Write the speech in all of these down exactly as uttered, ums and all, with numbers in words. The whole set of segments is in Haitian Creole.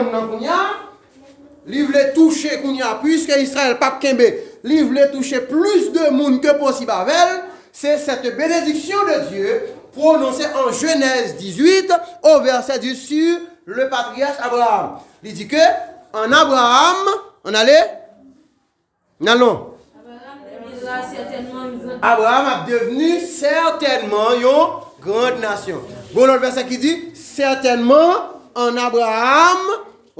nan kounye a, li vle touche kounye a, puiske Izrayèl p ap kenbe, li vle touche plis de moun ke posib avè l, se cette bénédiction de Dieu prononcée en Genèse dix-huit au verset dix sur le patriarche Abraham. Li di ke an Abraham, ann ale, n al non. Abraham ap devni sètènman yon gran nasyon. Gon lòt vèsè ki di, sètènman an Abraham,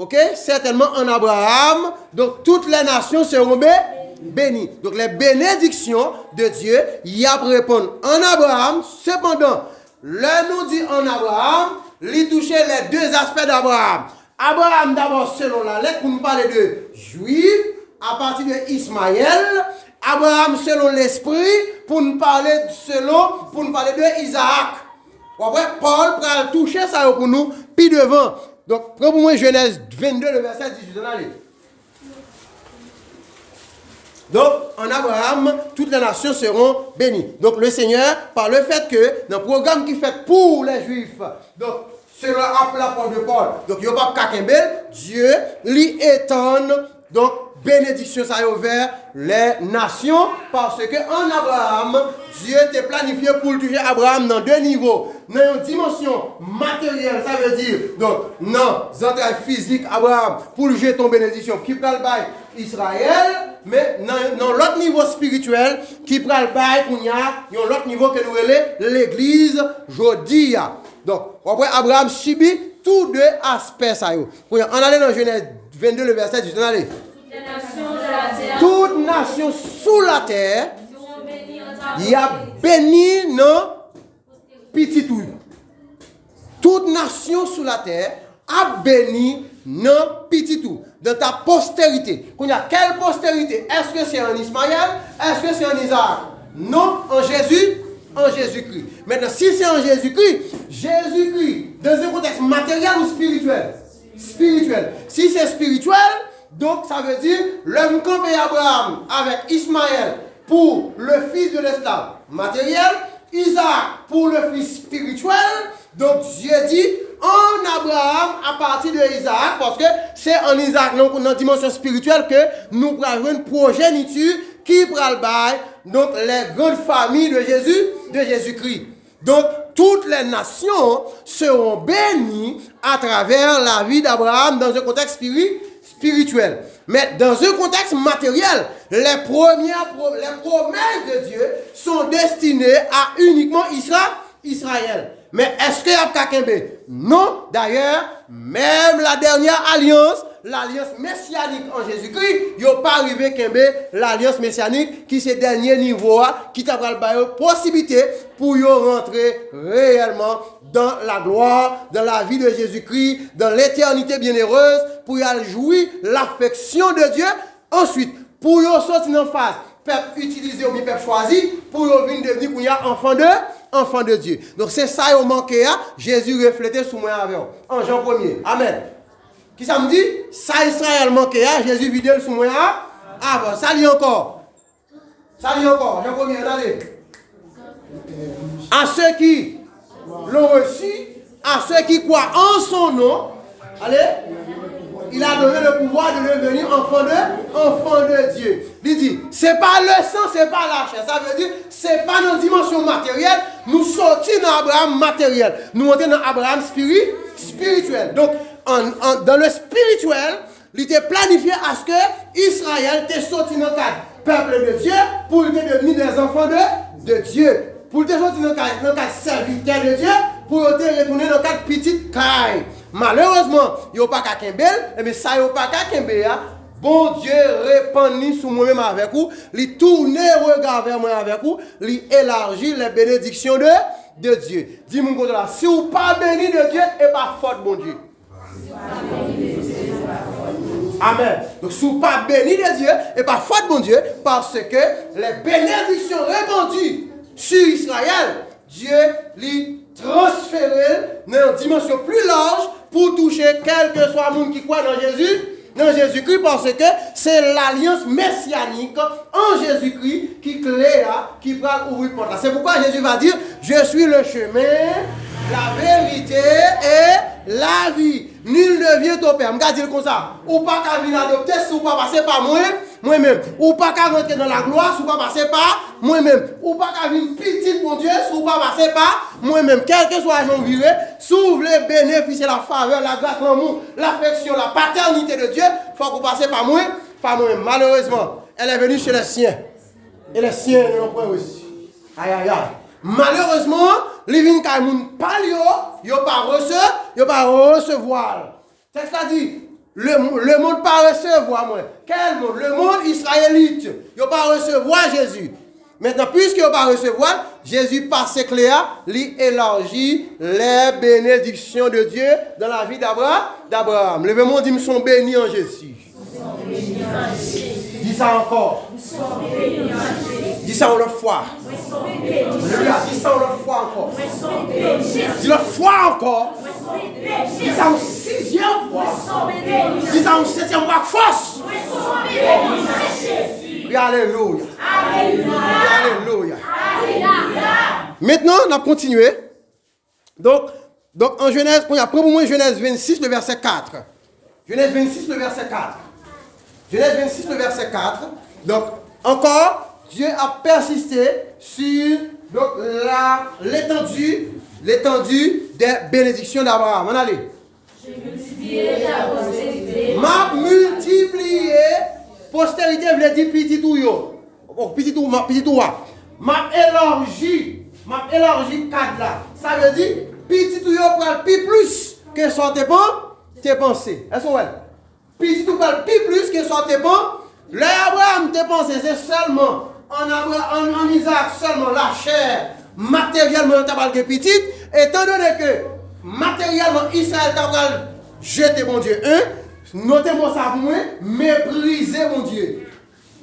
ok, sètènman an Abraham, donc toutes les nations seront bé- bénies. Donc les bénédictions de Dieu, y ap reponn an Abraham. Sepandan, lè nou di an Abraham, li touche les deux aspects d'Abraham. Abraham dabò selon lalèt pou n pale de Jwif, apati de Ismayèl, Abraham selon lespri pou n pale selon, pou n pale de Izaak. W ap wè, Pòl pral touche sa yo pou nou pi devan. Donk, pran pou mwen Jenèz vennde, le vèsè dizuit, ann ale. Donc, en Abraham, toutes les nations seront bénies. Donc, le Seigneur, par le fait que, dans le programme qui fait pour les Juifs, donc, selon ap- lapòt de Pòl, donc, yo p ap ka kenbe l, Dieu li etann, donc, bénédiction sa yo vers les nations, parce que en Abraham, Dieu te planifye pou l touche Abraham nan de nivo. Nan yon dimansyon materyèl, sa vle di, donk, nan zantray fizik Abraham, pou l jete yon benediksyon ki pral bay Izrayèl, men nan, nan lòt nivo espirityèl, ki pral bay kounye a yon lòt nivo ke nou rele legliz jodi a. Donk, w ap wè Abraham sibi tou de aspè sa yo. Kounye a, ann ale nan Jenèz vennde, le vèsè dizuit, ann ale. Tout nasyon sou latè, y ap beni nan pitit ou. Tout nasyon sou latè ap beni nan pitit ou, dans ta postérité. Kounye a, quelle postérité? Èske se an Ismayèl? Èske se an Izaak? Non, an Jezi, an Jezikri. Maintenant, si se an Jezikri, Jezikri, dans un contexte matériel ou spirituel? Spirituel. Si se spirituel, donk, sa vle di, lè m kanpe Abraham avèk Ismayèl pour le fils de l'esclave matériel, Isaac pour le fils spirituel, donc Dieu dit, en Abraham, à partir de Isaac, paske se an Izaak, nan, nan dimansyon espirityèl, ke nou pral jwenn pwojeniti ki pral bay, donc, les grandes familles de Jésus, de Jésus-Christ. Donc, toutes les nations seront bénies à travers la vie d'Abraham dans un contexte spiri- spirituel. Mais dans un contexte matériel, les premières pro- les promesses de Dieu sont destinées à uniquement Isra- Israël. Men èske y ap ka kenbe? Non. Dayè, menm la dènyè alyans, lalyans mesyanik an Jezikri, yo pa rive kenbe lalyans mesyanik ki se dènye nivo a, ki ta pral ba yo posiblite pou yo rantre reyèlman dans la gloire, dans la vie de Jésus-Christ, dans l'éternité bienheureuse, pou y al jwi lafeksyon de Dye. Answit, pou yo soti nan faz pèp itilize oubyen pèp chwazi, pou yo vin devni kounye a enfant de, enfant de Dieu. Donk, se sa yo manke a, Jezi reflete sou mwen avè w. An Jan premye. Amèn. Kisa m di? Sa Izrayèl manke a, Jezi vide l sou mwen a, avè w. Sa li ankò? Sa li ankò? Jan premye, ann ale. À ceux qui l'ont reçu, à ceux qui croient en son nom, allez, il a donné le pouvoir de devenir enfant de, enfant de Dieu. Li di, se pa le sang, se pa la chair. Sa vle di, se pa nan dimansyon materyèl, nou soti nan Abraham materyèl. Nou antre nan Abraham spiri, spirityèl. Donk, an, an, dans le spirituel, li te planifye aske Izrayèl te soti nan kad pèp de Dye pou l te devni des enfants de, de Dieu. Pou l te soti nan kad, nan kad sèvitè de Dye, pou yo te retounen nan kad pitit kay. Malerezman, yo pa ka kenbe l, ebyen sa yo pa ka kenbe a, Bondye repann li sou mwen menm avèk ou, li tounen rega vè mwen avèk ou, li elaji les bénédictions de, de Dieu. Di moun kote w la, si w pa beni de Dye, e pa fòt Bondye. Amèn. Donk, si w pa beni de Dye, e pa fòt Bondye, paske les bénédictions répandues sur Israël, Dye li transfere l nan yon dimansyon pli laj pou touche kèlkeswa moun ki kwè nan Jezi, nan Jezikri, paske se lalyans mesyanik an Jezikri ki kle a, ki pral ouvri pòt la. C'est pourquoi Jésus va dire, je suis le chemin, la vérité et la vie. Nul ne vient au Père. M ka di l konsa, ou pa ka vin adopte si w pa pase pa mwen, mwen menm. Ou pa ka rantre nan laglwa si w pa pase pa mwen menm. Ou pa ka vin pitit Bondye si w pa pase pa mwen menm. Kèlkeswa jan w vire, si w vle benefisye la favè, la gras, lanmou, lafeksyon, la patènite de Dye, fòk ou pase pa mwen, pa mwen menm. Malerezman, elle est venue chez les siens. E les siens ne l'ont point reçu. Ayayay. Malerezman, li vin kay moun pa l yo, yo pa rese, yo pa resevwa l. Tèks la di, le, le monde pa resevwa mwen. Quel monde? Le monde israélite. Yo pa resevwa Jezi. Maintenant, puisque yo pa resevwa l, Jezi pase kle a, li elaji les bénédictions de Dieu dans la vie d'Abra-, d'Abraham. Leve men w, di m, m son beni an Jezi. Di sa ankò. Di sa yon lòt fwa. Alelouya, di sa yon lòt fwa ankò. Di lòt fwa ankò. Di sa yon sizyèm fwa. Di sa yon setyèm fwa ak fòs. Wi, alelouya. Alelouya. Mentnan, n ap kontinye. Donk, donk, an Jenèz, kounye a, pran pou mwen Jenèz vennsis, le vèsè kat. Genèse vingt-six, le verset quatre. Genèse vingt-six, le verset quatre. Donc, encore, Dieu a persisté sur, donc, la, l'étendue, l'étendue des bénédictions d'Abraham. Ann ale. Je multiplierai ta postérité. M ap miltipliye, postérité vle di pitit ou yo. Bon, pitit ou, m ap, pitit ou a. M ap elaji, m ap elaji kad la. Sa vle di, pitit ou yo pral pi plis ke sa w te pan-, te panse. Èske w wè l? Pitit ou pral pi plis ke sa w te pan-, lè Abraham te panse se sèlman an Abra-, an, an Izaak sèlman lachè, materyèlman, yo ta pral gen pitit, etandone ke materyèlman Izrayèl ta pral jete Bondye, en, note mo sa pou mwen, meprize Bondye.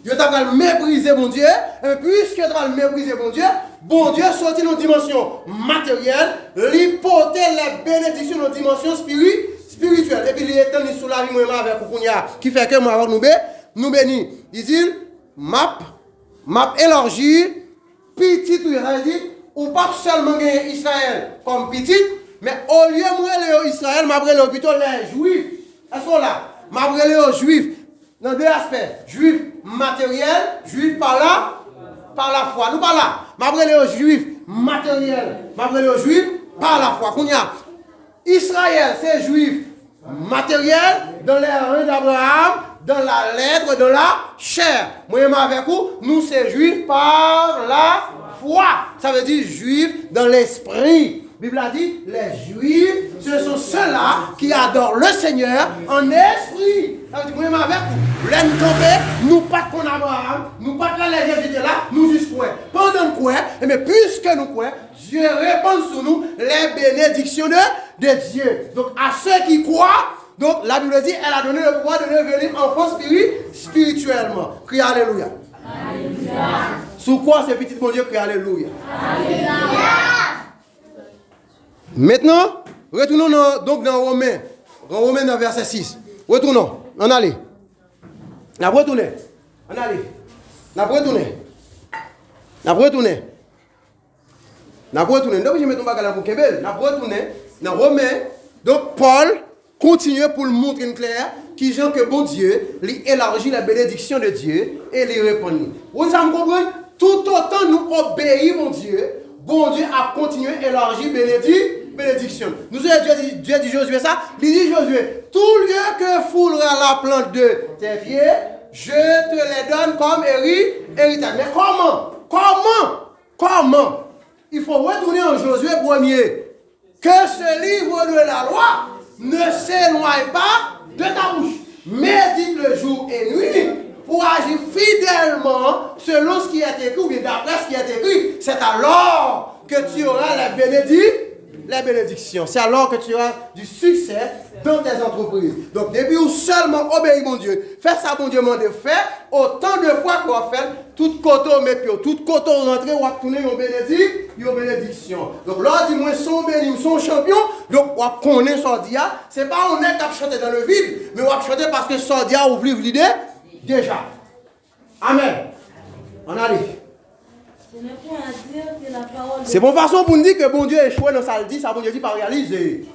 Yo ta pral meprize Bondye, e piske yo ta pral meprize Bondye, Bondye soti nan dimansyon materyèl, li pote lè benediksyon nan dimansyon espiri-, espirityèl. Epi li etann li sou lavi mwen menm avèk ou kounye a, ki fè ke mwen avèk nou be-, nou beni. Li di, m ap, m ap elaji pitit ou yo. Sa vle di, ou p ap sèlman genyen Izrayèl kòm pitit, men olye mwen rele yo Izrayèl, m ap rele yo pito lè Jwif. Èske w la? M ap rele yo Jwif. Nan de aspè, Jwif materyèl, Jwif pa la, pa lafwa. Nou pa la. M ap rele yo Jwif materyèl, m ap rele yo Jwif pa lafwa. Kounye a, Izrayèl se Jwif materyèl, dans les reins d'Abraham, dans la lettre, dans la chair. Mwen menm avèk ou, nou se Jwif pa lafwa. Sa vle di Jwif dans l'esprit. Bib la di, les Juifs, ce sont ceux-là qui adorent le Seigneur en esprit. Sa vle di, mwen menm avèk ou, lè n kanpe, nou pa t konn Abraham, nou pa t la lè Jezi te la, nou jis kwè. Pandan n kwè, ebyen, piske nou kwè, Dieu répand sur nous les bénédictions de, de Dieu. Donc, à ceux qui croient, donc, la Bible dit, elle a donné le pouvoir de devenir enfants spiri-, spirituellement. Kriye alelouya. Si w kwè w se pitit Bondye, kriye alelouya. Mentnan, retounen nan, donk, nan Women. Nan Women nan vèsè sis. Retounen. Ann ale. N ap retounen. Ann ale. N ap retounen. N ap retounen. N ap retounen. Nou oblije met yon bagay la pou kenbe l. N ap retounen nan Women. Donk, Pòl kontinye pou l montre n klè kijan ke Bondye, li elaji la benediksyon de Dye e li repann li. Ou konn sa m konprann? Toutotan nou obeyi Bondye, Bondye ap kontinye elaji benedi-, benediksyon. Nou sonje Dye di, Dye di Jozye sa, li di Jozye, tout lieu que foulera la plante de tes pieds, je te les donne comme héri-, héritage. Men kòman? Kòman? Kòman? Il faut retourner en Josué premier. Que ce livre de la loi ne s'éloigne pas de ta bouche. Médite-le jour et nuit pour agir fidèlement selon ce qui est écrit, ou bien d'après ce qui est écrit. C'est alors que tu auras la bénédi-, la bénédiction. C'est alors que tu auras du succès dans tes entreprises. Donk, depi ou sèlman obeyi Bondye, fè sa Bondye mande w fè, otan de fwa ke w ap fè l, tout kote w met pye w, tout kote w rantre, w ap tounen yon benedi-, yon benediksyon. Donk, lè w di, "Mwen se yon beni, m se yon chanpyon," donk, w ap konnen sa w di a, se pa yon nèg k ap chante dans le vide, men w ap chante paske sa w di a, ou viv li de-, deja. Amèn. Ann ale. Se pa yon fason pou n di ke Bondye echwe nan sa l di, sa Bondye di pa reyalize.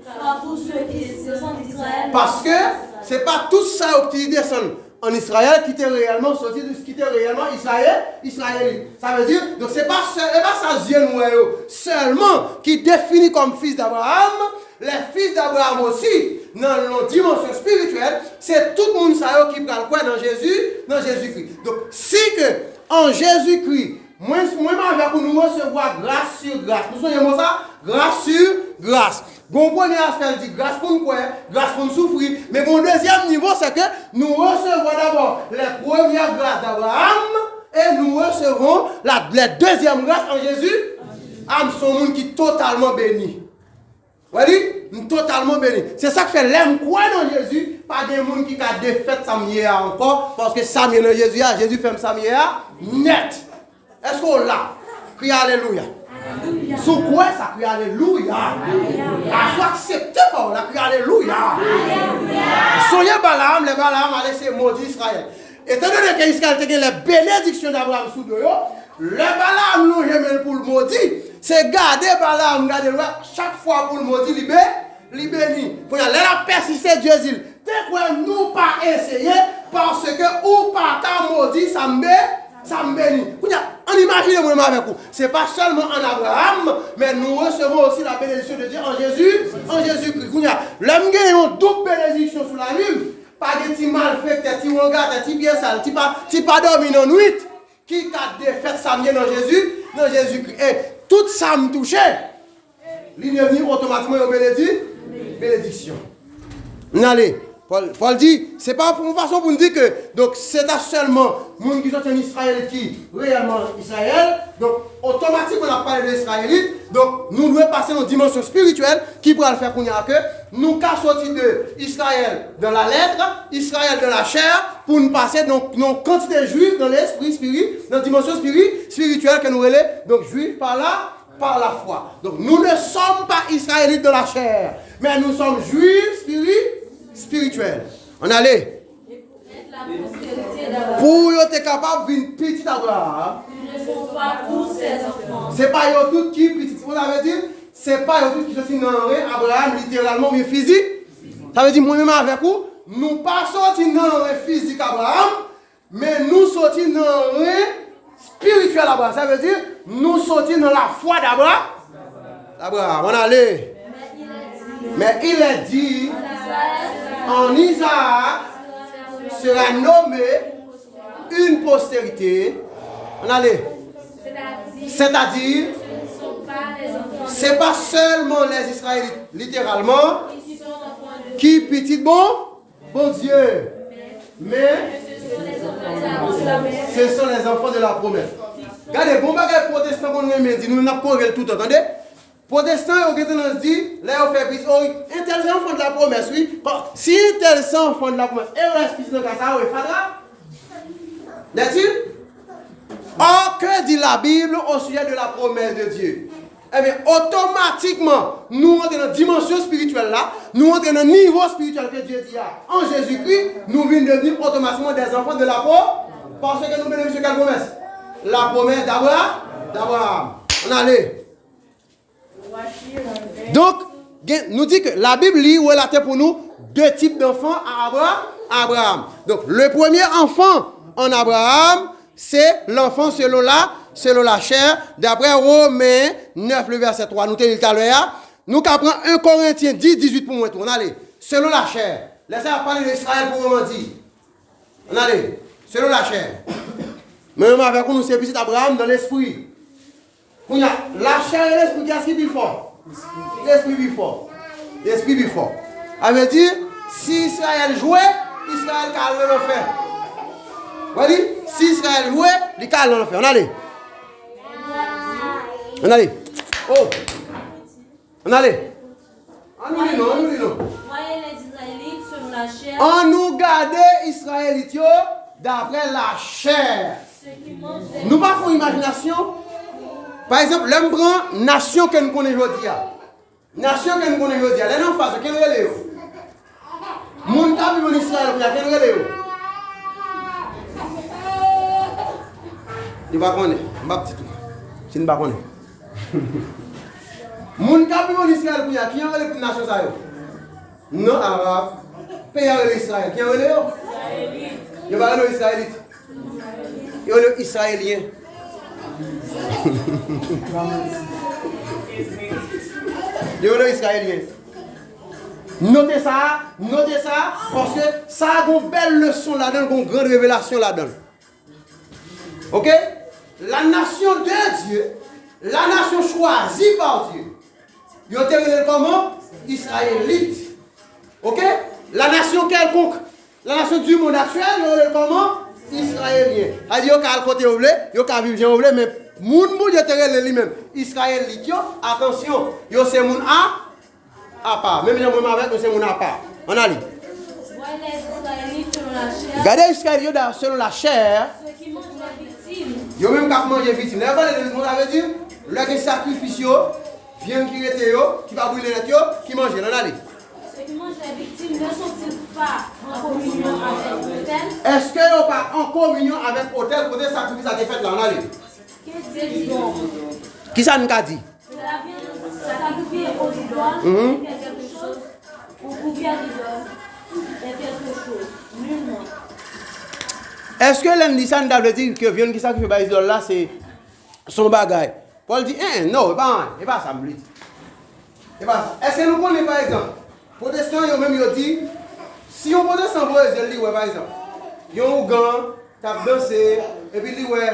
Pas tous ceux qui descendent d'Israël. Paske se pa tout sa yo ki desann ann Izrayèl ki te reyèlman soti, ki te reyèlman Izrayèl, Izrayelit. Sa vle di, donk se pa sèl, se pa sa zye nou wè yo sèlman ki defini kòm fis d'Abraham, les fils d'Abraham aussi, nan yon dimansyon espirityèl, se tout moun sa yo ki pral kwè nan Jezi, nan Jezikri. Donk, si ke an Jezikri, mwen, mwen avèk ou, nou resevwa gras sou gras. Nou sonje mo sa? Gras sou gras. Gon premye aspè, l di gras pou n kwè, gras pou n soufri. Men gon dezyèm nivo, se ke nou resevwa dabò les premières grâces d'Abraham et nous recevrons la, les deuxièmes grâces en Jésus. A, m se yon moun ki totalman beni. Wè li, m totalman beni. Se sa k fè lè m kwè nan Jezi, pa gen moun ki ka defèt sa m ye a ankò, paske sa m ye nan Jezi a, Jezi fè m sa m ye a nèt. Èske w la? Kriye alelouya. Si w kwè sa, kriye alelouya. Asou aksepte pawòl la, kriye alelouya. Sonje Balaam, lè Balaam al eseye modi Izrayèl. Etandone ke Izrayèl te gen les bénédictions d'Abraham sou do yo, lè Balaam lonje men l pou l modi, se gade Balaam gade lwa, chak fwa pou l modi, li be, li beni. Kounye a, lè l ap pèsiste, Dye di l, te kwè nou pa eseye, paske ou pa ka modi sa m be, sa m beni. Kounye a, ann imajine mwen menm avèk ou. Se pa sèlman an Abraham, men nous recevons aussi la bénédiction de Dieu en Jésus, en Jésus-Christ. Kounye a, lè m gen yon doub benediksyon sou lavi m, pa gen ti malfektè, ti wangatè, ti pye sal, ti pa, ti pa dòmi nan nwit ki ka defèt sa m ye nan Jezi, nan Jezikri. E tout sa m touche, li devni otomatikman yon benedi, benediksyon. N ale. Pòl, Pòl di, se pa yon fason pou n di ke, donk, se ta sèlman moun ki soti ann Izrayelit ki reyèlman Izrayèl. Donk, otomatikman, n ap pale de Izrayelit. Donk, nou dwe pase nan dimansyon espirityèl ki pral fè kounye a ke nou ka soti de Israël dans la lettre, Israël dans la chair, pou n pase nan yon kantite jwif nan lespri, spiri, nan dimansyon spiri, espirityèl ke nou rele, donk, jwif pa la, par la foi. Donc, nous ne sommes pas israélites dans la chair, mais nous sommes juifs spiri-, spirituels. Ann ale. Pou yo te kapab vin pitit Abraham. Se pa yo tout ki pitit. Sa vle di, se pa yo tout ki soti nan ren Abraham, literalman, oubyen fizik. Sa vle di, mwen menm avèk ou, nou pa soti nan ren fizik Abraham, men nou soti nan ren espirityèl Abraham. Sa vle di, nou soti nan lafwa d'Abra-, d'Abraham. Ann ale. Mais il est dit, en Isaac sera nommé une postérité. Ann ale. C'est-à-dire, se pa sèlman les Israélites, literalman, ki pitit bon, Bondye. Men, ce sont les enfants de la promesse. Gade, bon bagay pwotestan konn renmen di, nou menm n ap kore l toutan, tande. Pwotestan yo gen tandans di, lè yo fè pitit, o, entèl se enfant de la promesse, wi. Bon, si entèl se enfant de la promesse, e rès pitit nan ka sa yo, e fatra? N'est-il? Or, que dit la Bible au sujet de la promesse de Dieu? Ebyen, otomatikman, nou rantre nan dimansyon espirityèl la, nou rantre nan nivo espirityèl ke Dye di a, an Jezikri, nou vin devni otomatikman des enfants de la pro-, paske nou benefisye kèl pwomès? La promesse d'Abra-, d'Abraham. Ann ale. Donk, gen, nou di ke Labib, li, relate pou nou de tip d'enfants à Abra-, Abraham. Donc, le premier enfant en Abraham, c'est l'enfant selon la, selon la chair, d'après Romains neuf, le verset trois. Nou te li l talè a. Nou ka pran un Korentyen dis, dizuit pou mwen tou. Ann ale. Selon la chair. Lè sa y ap pale de Izrayèl pou mwen di. Ann ale. Selon la chair. Mwen menm avèk ou, nou se pitit Abraham nan lespri. Kounye a, lachè e lespri, kiyès ki pi fò? Lespri pi fò. Lespri pi fò. Sa vle di, si Izrayèl jwe, Izrayèl ka al nan lanfè. Wè li? Si Izrayèl jwe, li ka al nan lanfè. Ann ale. Ann ale. Oh. Ann ale. Ann nou li non, ann nou li non. Moyen les Israélites selon la chair. Ann nou gade Izrayelit yo daprè lachè. Ceux qui mangent les Nou pa fè yon imajinasyon. Pa egzanp, lè m pran nasyon ke n konnen jodi a. Nasyon ke n konnen jodi a. Lè n anfas yo, ke n rele yo? Moun k ap viv ann Izrayèl kounye a, ke n rele yo? Li pa konnen. M p ap di tou. Si n pa konnen. Moun, Ka pi bon Izrayèl kounye a, ki jan rele nasyon sa yo? Non, Arab. Peyi a rele Izrayèl, ki jan rele yo? Yo pa rele yo Izrayelit. Yo rele yo Izrayelyen. Yo rele yo Izrayelyen. Note sa, note sa, paske sa a gon bèl leson ladan l, gon gran revelasyon ladan l. Ok? La nation de Dieu, la nation choisie par Dieu. Yo te rele l kòman? Izrayelit. Ok? La nation quelconque, la nation du monde actuel, yo rele l kòman? Izrayelyen. Sa di yo ka al kote yo vle, yo ka viv jan yo vle, men moun Bondye te rele li menm Izrayelit yo, atansyon, yo se moun a apa. Menm jan mwen avèk nou se moun apa. Ann ale. Gade Izrayèl yo dayè selon lachè. Yo menm k ap manje viktim. Lè yo pale de viktim, sa vle di, lè gen sakrifis yo, vyann ki rete yo, ki pa brile nèt yo, ki manje l. Ann ale. Èske yo pa an kominyon avèk otèl kote sakrifis la te fèt la? Ann ale. Ki sa n ka di? Cela vient sacrifier aux idoles Mhm. et quelque chose, ou, ou bien l'idole et quelque chose. Nullement. Èske lè n li sa, n ta vle di ke vyann ki sakrifye bay zidòl la, se, se yon bagay? Pòl di, en, en, non, e pa anyen, e pa sa m vle di. E pa sa. Èske nou konnen, pa egzanp, pwotestan yo menm yo di, si yon pwotestan voye zye l, li wè, pa egzanp, yon ougan k ap danse, epi li wè,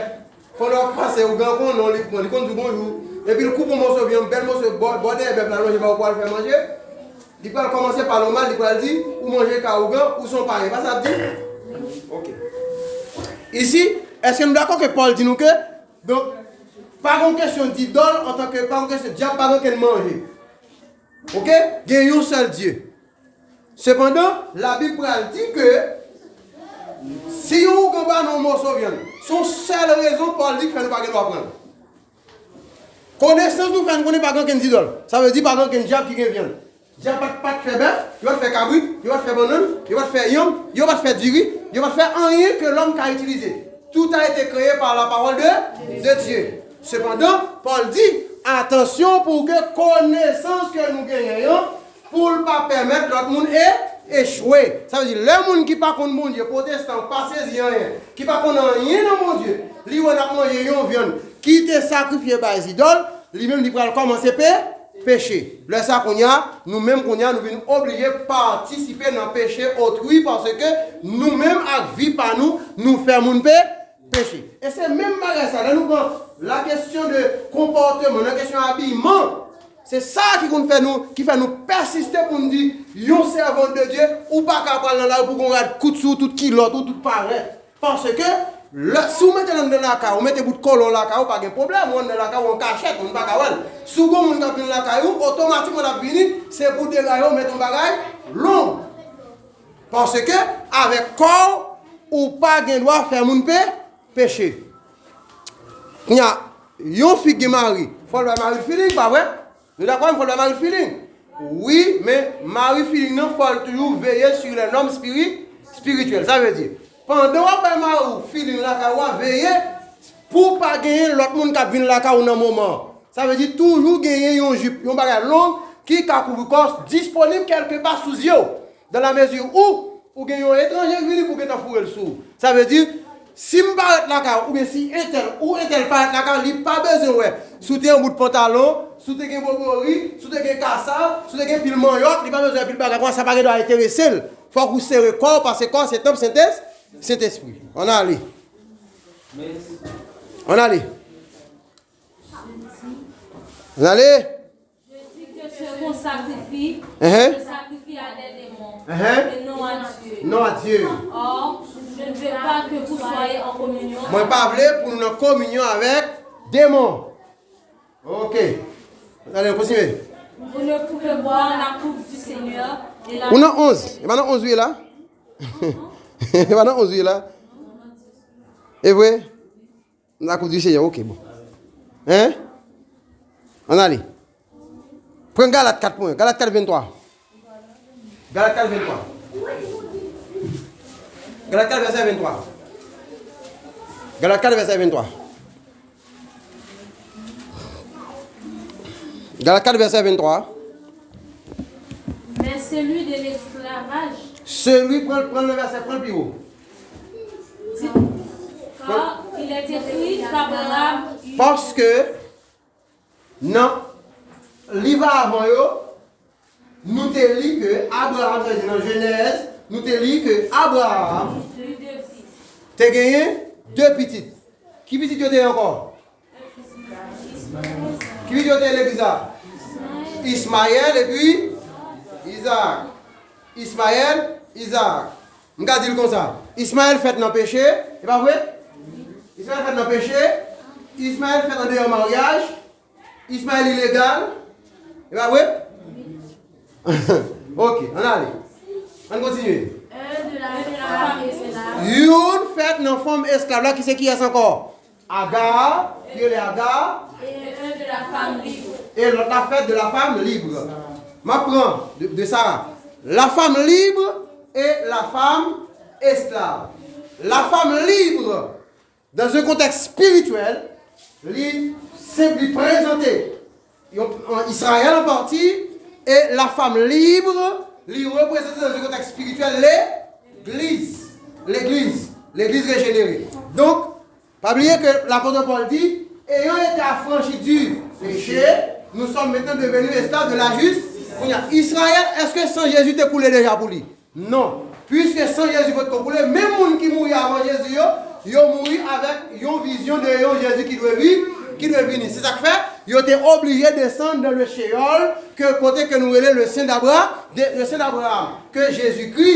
pandan w ap pase, ougan konn non, li pran, li konn di w bonjou. Epi l koupe yon moso vyann, bèl moso, bò, bò dèyè bèf la, lonje ba w pou al fè manje. Li pral kòmanse pale w mal, li pral di, ou manje ka ougan, ou se yon payen. Pa sa l ap di? Ok. Isi, èske nou dakò ke Pòl di nou ke, donk, pa gen kesyon didòl antanke, pa gen kesyon dyab, pa gen okenn manje. Ok? Gen yon sèl Dye. Sepandan, Labib pral di ke si yon ougan ba nou yon moso vyann, se yon sèl rezon Pòl di k fè nou pa gen dwa pran l. Konesans nou fè n konnen pa gen okenn zidòl. Sa vle di pa gen okenn dyab ki gen vyann. Dyab pa t, pa t fè bèf, yo pa t fè kabrit, yo pa t fè bannann, yo pa t fè yanm, yo pa t fè diri, yo pa t fè anyen ke lòm ka itilize. Tout a été créé par la parole de, de Dieu. Sepandan, Pòl di, atansyon pou ke konesans ke nou genyen an, pou l pa pèmèt lòt moun e, echwe. Sa vle di, lè moun ki pa konn Bondye, pwotestan, pa sezi anyen, ki pa konn anyen nan Bondye, li wè n ap manje yon vyann ki te sakrifye bay zidòl, li menm li pral kòmanse pe, peche. Lè sa kounye a, nou menm kounye a, nou vin oblije patisipe nan peche otrui, paske nou menm ak vi pa nou, nou fè moun pe, peche. E se menm bagay sa, lè nou pran la kesyon de konpòteman, nan kesyon abiman, se sa ki konn fè nou, ki fè nou pèsiste pou n di, yon sèvant de Dye, ou pa ka pral nan lari pou gon rad kout sou tout kilòt ou tout parèt. Paske, lè, si w mete l anndan lakay ou, mete bout kolon lakay ou, pa gen pwoblèm, ou anndan lakay ou an kachèt, moun pa ka wè l. Si w gon moun k ap vin lakay ou, otomatikman l ap vini, se pou deraye w, mete yon bagay long. Paske, avèk kò w, ou pa gen dwa fè moun pe, peche. Kounye a, yon fi k gen mari, fò l bay mari l feeling, pa vre? Nou dakò, fò l bay mari l feeling. Wi, men mari feeling nan, fò l toujou veye sur les normes spiri, spirituelles. Sa vle di, pandan w ap bay mari w feeling lakay ou a, veye pou pa genyen lòt moun k ap vin lakay ou nan moman an. Sa vle di, toujou genyen yon jip, yon bagay long ki ka kouvri kò w, disponib kèlkepa sou zye w. Dans la mesure où ou gen yon etranje k vini pou gentan foure l sou ou. Sa vle di, si m parèt lakay ou, oubyen si entèl ou entèl parèt lakay ou, li pa bezwen wè si w te yon bout pantalon, si w te gen bobori, si w te gen kasav, si w te gen pil manyòk, li pa bezwen wè pil bagay konsa, sa pa gen dwa enterese l. Fòk ou sere kò w, paske kò w se tanp Sentès-, Sentespri. Ann ale. Ann ale. Ann ale. Je dis que ce qu'on sacrifie, Ehe. Je sacrifie à des démons, Ehe. Et non à Dieu. Non à Dieu. Or, je ne veux pas que vous soyez en communion. Mwen pa vle pou nou nan kominyon avèk demon. Ok. Ann ale, kontinye. Vous ne pouvez boire la coupe du Seigneur et la Ou nan onz. E pa nan onz ou ye la? E pa nan onz ou ye la? E vre? Nan kou di Seyè, ok, bon. Hein? Ann ale. Pran Galat kat pou mwen. Galat kat venntwa. Galat kat venntwa. Galat kat vèsè venntwa. Galat kat vèsè venntwa. Galat kat vèsè venntwa. Mais celui de l'esclavage. Celui, pran, pran le verset, pran le plus haut. Car il est écrit qu'Abraham eut. Paske nan liv avan yo, nou te li ke Abraham, sa vle di nan Jenèz, nou te li ke Abraham te genyen de pitit. Ki pitit yo te ye ankò? Ki pitit yo te ye legliz la? Ismayèl epi Izaak. Ismayèl, Izaak. M ka di l konsa. Ismayèl fèt nan peche, e pa vre? Ismayèl fèt nan peche. Ismayèl fèt andeyò maryaj. Ismayèl ilegal. E pa vre? Ok, ann ale. Ann kontinye. Un de la femme esclave. Youn fèt nan fanm esklav la, ki se kiyès ankò? Agar, ki rele Agar. Et un de la femme libre. E lòt la fèt de la femme libre. M ap pran de, de Sara. La femme libre et la femme esclave. La femme libre, dans un contexte spirituel, li senp, li prezante yon, an Izrayèl an pati, e la femme libre, li reprezante dans un contexte spirituel legliz. Legliz. Legliz rejenere. Donk, pa bliye ke lapot Pòl di, ayant été affranchis du péché, nous sommes maintenant devenus esclaves de la justice. Kounye a, Izrayèl, èske san Jezi te koule deja pou li? Non. Piske san Jezi potko koule, menm moun ki mouri avan Jezi yo, yo mouri avèk yon vizyon de yon Jezi ki dwe vi-, ki dwe vini. Se sa k fè, yo te oblije desann dans le Sheol, ke kote ke nou rele le sein d'Abra-, de, le sein d'Abraham, ke Jezikri,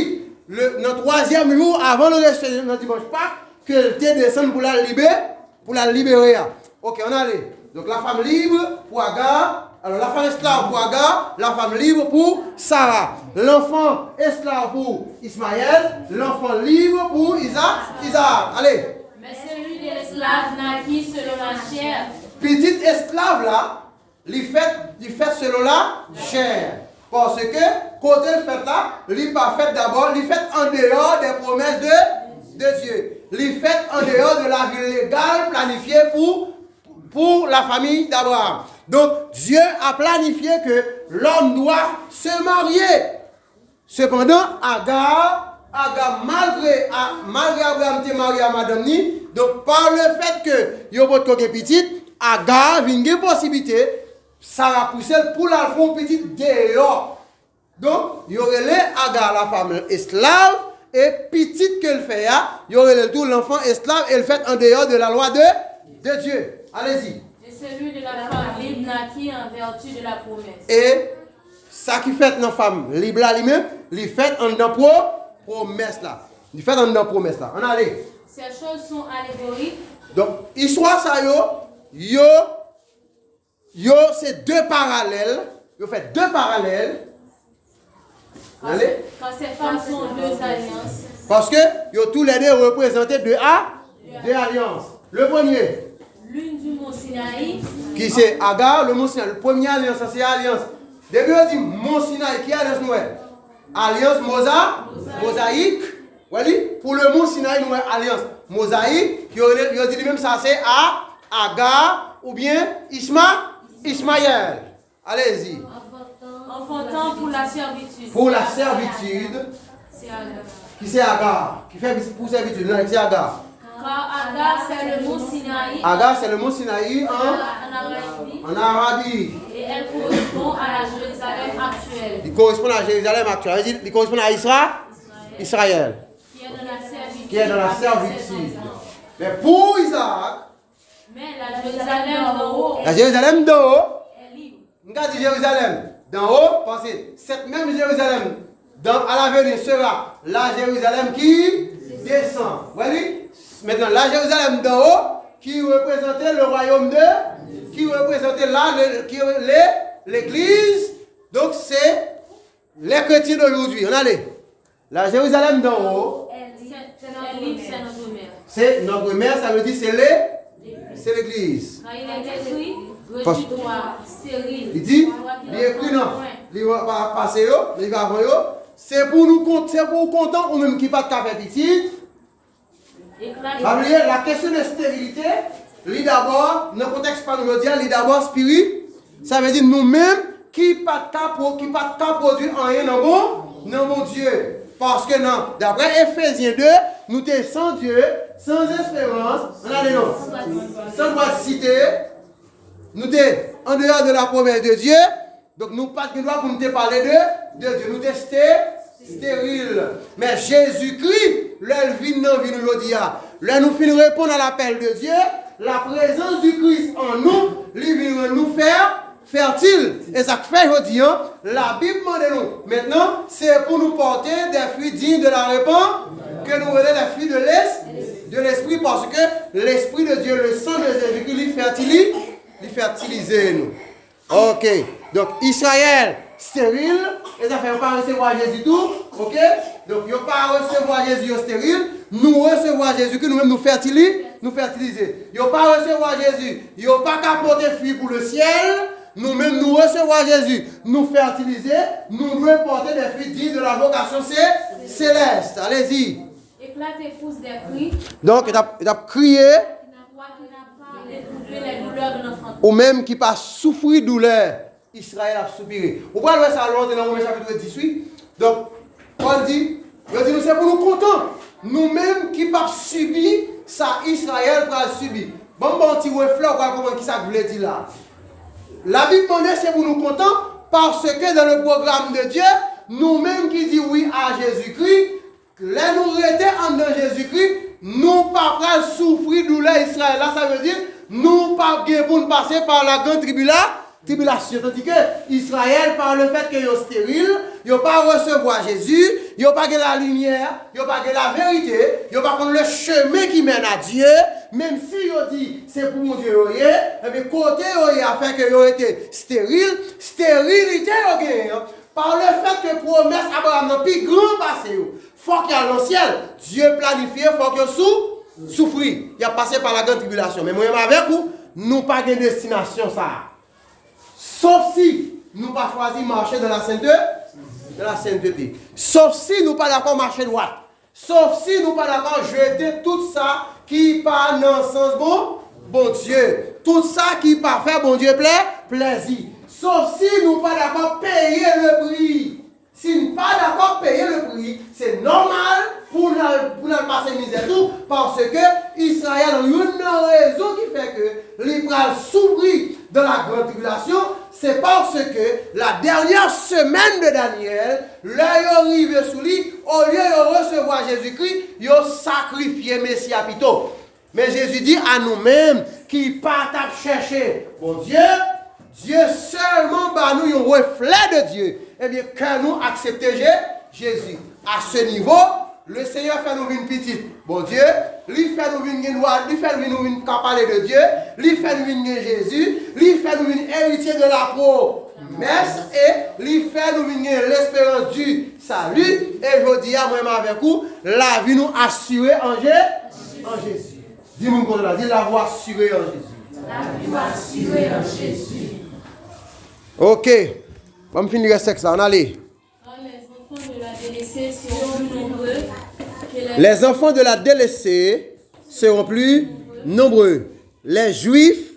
le, nan twazyèm jou avan le resurrection, nan dimanch Pak, ke l te desann pou l al libe-, pou l al libere a. Ok, ann ale. Donk, la femme libre pour Agar. Alors, la femme esclave pour Agar, la femme libre pour Sarah. L'enfant esclave pour Ismaël, l'enfant libre pour Isa-, Isaac. Allez. Mais celui de l'esclave naquit selon la chair. Pitit esklav la, li fèt, li fèt selon la chè. Paske kote l fèt la, li pa fèt dabò, li fèt andeyò des promesses de, de Dieu. Li fèt andeyò de la vie légale planifiée pour, pour la famille d'Abraham. Donc, Dieu a planifié que l'homme doit se marier. Sepandan, Agar, Agar, malgre, a, malgre Abraham te marye a madanm ni, donk, pa lefèt ke yo potko gen pitit, Agar vin gen posiblite, Sara pouse l pou l al fè yon pitit deyò. Donk, yo rele Agar la femme esclave, e pitit ke l fè a, yo rele l tou l'enfant esclave, e l fèt andeyò de la loi de, de Dieu. Allez-y. Et celui de la femme libre naquit en vertu de la promesse. E sa ki fèt nan fanm lib la li menm, li fèt anndan pwo-, pwomès la. Li fèt anndan pwomès la. Ann ale. Ces choses sont allégoriques. Donk, istwa sa yo, yo, yo se de paralèl, yo fè de paralèl. Car ces femmes sont deux alliances. Paske yo toulède reprezante de a, de alyans. Le premye. L'une du mont Sinaï. Ki se Agar, le mont Sinaï. Premye alyans la, se alyans. Depi yo di mont Sinaï, ki alyans nou wè? Alyans moza-, mozayik. Wè li? Pou le mont Sinaï, nou wè alyans mozayik. Yo rele, yo di li menm sa se a, Agar oubyen Isma-, Ismayèl. Allez-y. Enfantant pour la servitude. Pour la servitude. C'est Agar. Qui c'est Agar? Qui fait pour servitude? Non, c'est Agar. Car Agar, c'est le mont Sinaï. Agar, c'est le mont Sinaï en, en Arabie. En Arabie. Et elle correspond à la Jérusalem actuelle. Il correspond à Jérusalem actuelle. Il correspond à Isra-, Israël. Qui est dans la servitude. Qui est dans la servitude. Mais pour Isaac, mais la Jérusalem d'en haut. La Jérusalem d'en haut. Est libre. M ka di Jerizalèm d'en haut, paske cette même Jérusalem dans, à l'avenir sera la Jérusalem qui descend. Wè li? Maintenant, la Jérusalem d'en haut qui représente le royaume de, qui représente la, le, qui, le, l'église. Donc, c'est les chrétiens d'aujourd'hui. On allait. La Jérusalem d'en haut. Elle est libre, c'est notre mère. C'est notre mère, ça veut dire c'est l'é-, c'est l'église. Car il est écrit, rejouis-toi, stérile. Li di, li ekri nan, li pa pase yo, li pa avan yo. Se pou nou kont, se pou w kontan ou menm ki pa t ka fè pitit. Pa bliye, la kesyon de sterilite, li dabò, nan kontèks pa nou jodi a, li dabò spiri-, Sa vle di nou menm ki pa t ka pwo-, ki pa t ka pwodui anyen nan bon, nan Bondye. Paske nan, daprè Efezyen de, nou te san Dye, san esperans, ann ale non, san dwa de site, nou te an deyò de la promès de Dye, donk nou pa t gen dwa pou nou te pale de, de Dye, nou te ste-, steril. Men Jezikri, lè l vin nan vi nou jodi a, lè nou fin reponn a lapèl de Dye, la prezans di Kris an nou, li vin rann nou fè, fètil. E sa k fè jodi a, Labib mande nou, mentnan, se pou nou pòte des fruits dignes de la repentance, ke nou rele les fruits de l'es-, de l'esprit, paske Lespri de Dye, le sang de Jésus-Christ, li fètili-, li fètilize nou. Ok. Donk, Izrayèl steril, e sa fè yo pa resevwa Jezi tou. Ok. Donk, yo pa resevwa Jezi, yo steril. Nou resevwa Jezikri, nou menm nou fètili-, nou fètilize. Yo pa resevwa Jezi, yo pa ka pote fwi pou le syèl. Nou menm nou resevwa Jezi, nou fètilize, nou dwe pote des fruits dignes de la vocation cé-, céleste. Allez-y. Éclater poussent des cris. Donk, yo t ap, yo t ap kriye. Qui n'a pas éprouvé les douleurs de l'enfantement. Ou menm ki pa soufri doulè Izrayèl ap soupire. Ou pral wè sa lè w antre nan Women chapit dis, wi. Donk, Pòl di, yo di nou se pou nou kontan. Nou menm ki p ap sibi sa Izrayèl pral sibi. Ban m ba w yon ti reflè, ou pral konprann ki sa k vle di la. Labib mande se pou nou kontan, paske dans le programme de Dieu, nou menm ki di wi a Jezikri, lè nou rete anndan Jezikri, nou pa pral soufri doulè Izrayèl la. Sa vle di, nou p ap gen pou n pase pa la grande tribula-, tribilasyon. Tandike Izrayèl, pa le fèt ke yo steril, yo pa resevwa Jezi, yo pa gen lalimyè, yo pa gen laverite, yo pa konn le chemin qui mène à Dieu, menm si yo di se pou Bondye yo ye, ebyen, kote yo ye a fè ke yo rete steril, sterilite yo genyen an, pa le fèt ke pwomès Abraram nan pi gran pase yo. Fòk y al nan syèl. Dye planifye, fòk yo sou-, soufri. Y ap pase pa la grande tribulation. Men mwen menm avèk ou, nou pa gen destinasyon sa a. Sof si nou pa chwazi mache dans la sainteté, dans la sainteté. Sof si nou pa dakò mache dwat. Sof si nou pa dakò jete tout sa ki pa nan sans bon, Bondye. Tout sa ki pa fè Bondye plè, plèzi. Sof si nou pa dakò peye le pri. Si n pa dakò peye le pri, se nòmal pou n al, pou n al pase mizè tou, paske Izrayèl, youn nan rezon ki fè ke li pral soufri dans la grande tribulation, se paske la dènyè semèn de Danyèl, lè yo rive sou li, olye yo resevwa Jezikri, yo sakrifye Mesi a pito. Men Jezi di a nou menm ki pa t ap chèche Bondye, Dye sèlman ba nou yon reflè de Dye. Ebyen, kè nou aksepte Je-, Jezi. A se nivo, le Senyè fè nou vin pitit Bondye, li fè nou vin gen dwa, li fè nou vin, nou vin ka pale de Dye, li fè nou vin gen Jezi, li fè nou vin eritye de la promès, e li fè nou vin gen lesperans di sali. E jodi a, mwen menm avèk ou, lavi nou asire an Je-, an Jezi. Di moun kote w la, di, lavi w asire an Jezi. Lavi w asire an Jezi. Ok. Ban m fin li rès tèks la, ann ale. Car les enfants de la délaissée seront plus nombreux que les Les enfants de la délaissée seront plus nombreux. Les Juifs,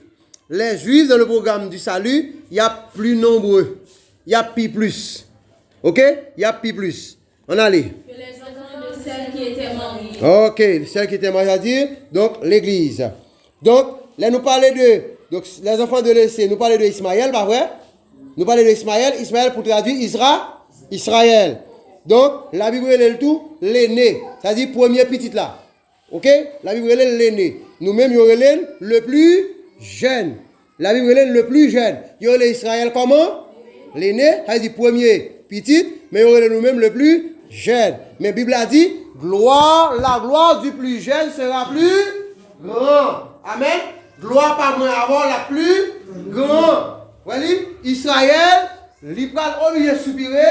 les Juifs dans le programme du salut, y ap pli nonbre. Y ap pi plis. Ok? Y ap pi plis. Ann ale. Que les enfants de celles qui étaient mariées. Ok, celles qui étaient mariées, sa di, donk, legliz. Donk, lè nou pale de, donk, les enfants de délaissés, nou pale de Ismayèl, pa vre? Nou pale de Ismayèl, Ismayèl pou tradui Izra-, Izrayèl. Donk, Labib rele l tou l'aîné, sa di premye pitit la. Ok? Labib rele l l'aîné. Nou menm, yo rele l le plus jeune. Labib rele l le plus jeune. Yo rele Izrayèl kòman? L'aîné, sa vle di premye pitit, men yo rele nou menm le plus jeune. Men Bib la di, gloire, la gloire du plus jeune sera plus grand. Amen. Glwa pa mwen avè w la pli gran. Wè li, Izrayèl, li pral oblije soupire,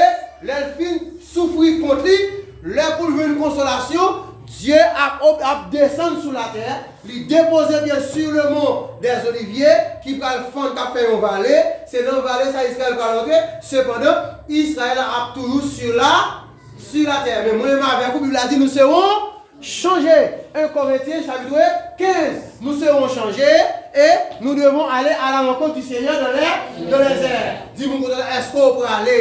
lè l fin soufri kont li, lè pou l jwenn konsolasyon, Dye ap, ap desann sou latè, li depoze pye l sur le mont des Oliviers, ki pral fann, k ap fè yon vale, se nan vale sa Izrayèl pral rantre, sepandan, Izrayèl ap toujou sur la, sur la terre. Men mwen menm avèk ou, Bib la di nou se yon chanje. En Korentyen, chapit kenz, nou se yon chanje, Et nous devons aller à la rencontre du Seigneur dans les, dans les airs. Di moun kote w, èske w prale?